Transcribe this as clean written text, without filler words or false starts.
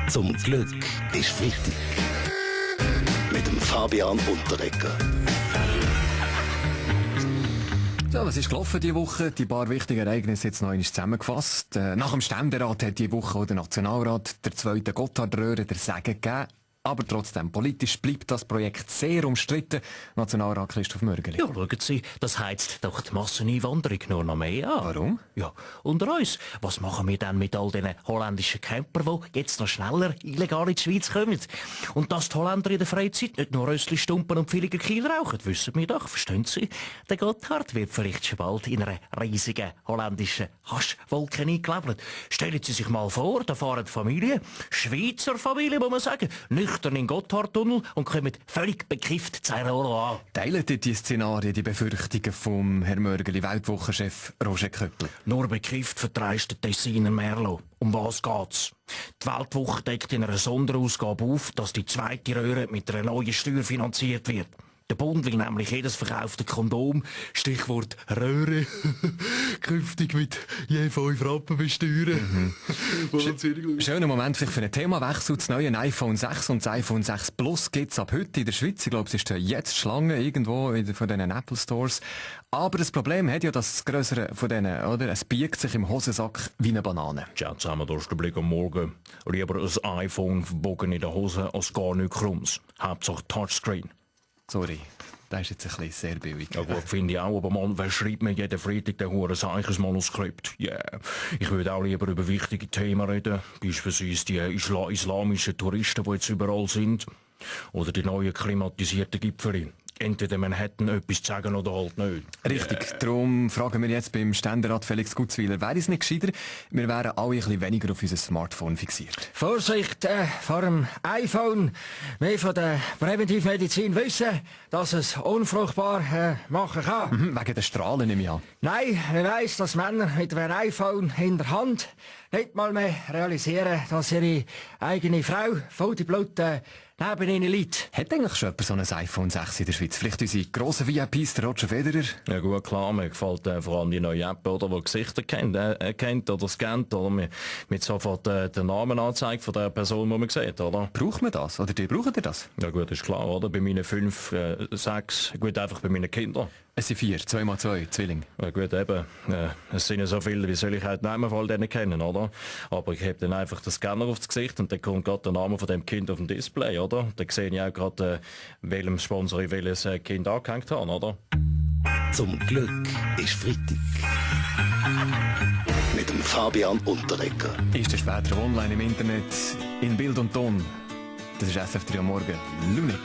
Zum Glück ist Freitag. Mit dem Fabian Unterreger. Ja, was ist gelaufen diese Woche? Die paar wichtigen Ereignisse jetzt noch einmal zusammengefasst. Nach dem Ständerat hat diese Woche auch der Nationalrat der zweiten Gotthardröhre der Segen gegeben. Aber trotzdem, politisch bleibt das Projekt sehr umstritten. Nationalrat Christoph Mörgeli. Ja, schauen Sie, das heizt doch die Masseneinwanderung nur noch mehr an. Warum? Ja, unter uns. Was machen wir denn mit all diesen holländischen Camper, die jetzt noch schneller illegal in die Schweiz kommen? Und dass die Holländer in der Freizeit nicht nur Rössli Stumpen und Villiger Kiel rauchen, wissen wir doch, verstehen Sie? Der Gotthard wird vielleicht schon bald in einer riesigen holländischen Haschwolke eingeklebt. Stellen Sie sich mal vor, da fahren Familien, Schweizer Familien, muss man sagen, nüchtern in den Gotthardtunnel und kommen völlig bekifft zu einer an. Teilen die Szenarien die Befürchtungen vom Herrn Mörgeli, Weltwochenchef Roger Köppel? Nur bekifft verdreist der Tessiner Merlo. Um was geht's? Die Weltwoche deckt in einer Sonderausgabe auf, dass die zweite Röhre mit einer neuen Steuer finanziert wird. Der Bund will nämlich jedes verkaufte Kondom, Stichwort Röhre, künftig mit je 5 Rappen besteuern. Schöner Moment vielleicht für einen Themawechsel. Das neue iPhone 6 und das iPhone 6 Plus gibt's ab heute in der Schweiz. Ich glaube, es ist jetzt Schlange irgendwo von diesen Apple Stores. Aber das Problem hat ja, dass das Grössere von denen, oder? Es biegt sich im Hosensack wie eine Banane. Tja, zusammen durch den Blick am Morgen. Lieber ein iPhone verbogen in der Hose als gar nichts Krumms. Hauptsache Touchscreen. Sorry, das ist jetzt ein bisschen sehr billig. Ja gut, finde ich auch, aber man, wer schreibt mir jeden Freitag den huren Manuskript? Ja, yeah. Ich würde auch lieber über wichtige Themen reden, beispielsweise die islamischen Touristen, die jetzt überall sind, oder die neuen klimatisierten Gipfel. Entweder Manhattan etwas zu sagen oder halt nicht. Richtig, darum fragen wir jetzt beim Ständerat Felix Gutzwiller, wäre es nicht gescheiter, wir wären alle ein bisschen weniger auf unser Smartphone fixiert. Vorsicht vor dem iPhone. Wir von der Präventivmedizin wissen, dass es unfruchtbar machen kann. Wegen der Strahlen nehme ich an. Nein, man weiss, dass Männer mit einem iPhone in der Hand nicht mal mehr realisieren, dass ihre eigene Frau voll die Blut neben ihnen liegt. Hat eigentlich schon jemand so ein iPhone 6 in der Schweiz? Vielleicht unsere grossen VIPs, der Roger Federer? Ja gut, klar, mir gefällt vor allem die neue App, oder, die Gesichter kennt oder scannt, oder mit sofort den Namen anzeigt von der Person, die man sieht, oder? Braucht man das? Oder braucht ihr das? Ja gut, ist klar, oder? Bei meinen 5, 6, gut, einfach bei meinen Kindern. Es sind 4, 2x2, Zwilling. Ja gut, eben. Es sind ja so viele, wie soll ich halt nehmen von all denen kennen, oder? Aber ich habe dann einfach den Scanner aufs Gesicht und dann kommt gerade der Name von dem Kind auf dem Display, oder? Dann sehe ich auch gerade, welchem Sponsor ich welches Kind angehängt habe, oder? Zum Glück ist Freitag. Mit dem Fabian Unterreger. Ist der später online im Internet in Bild und Ton. Das ist SF3 am Morgen. Lunik.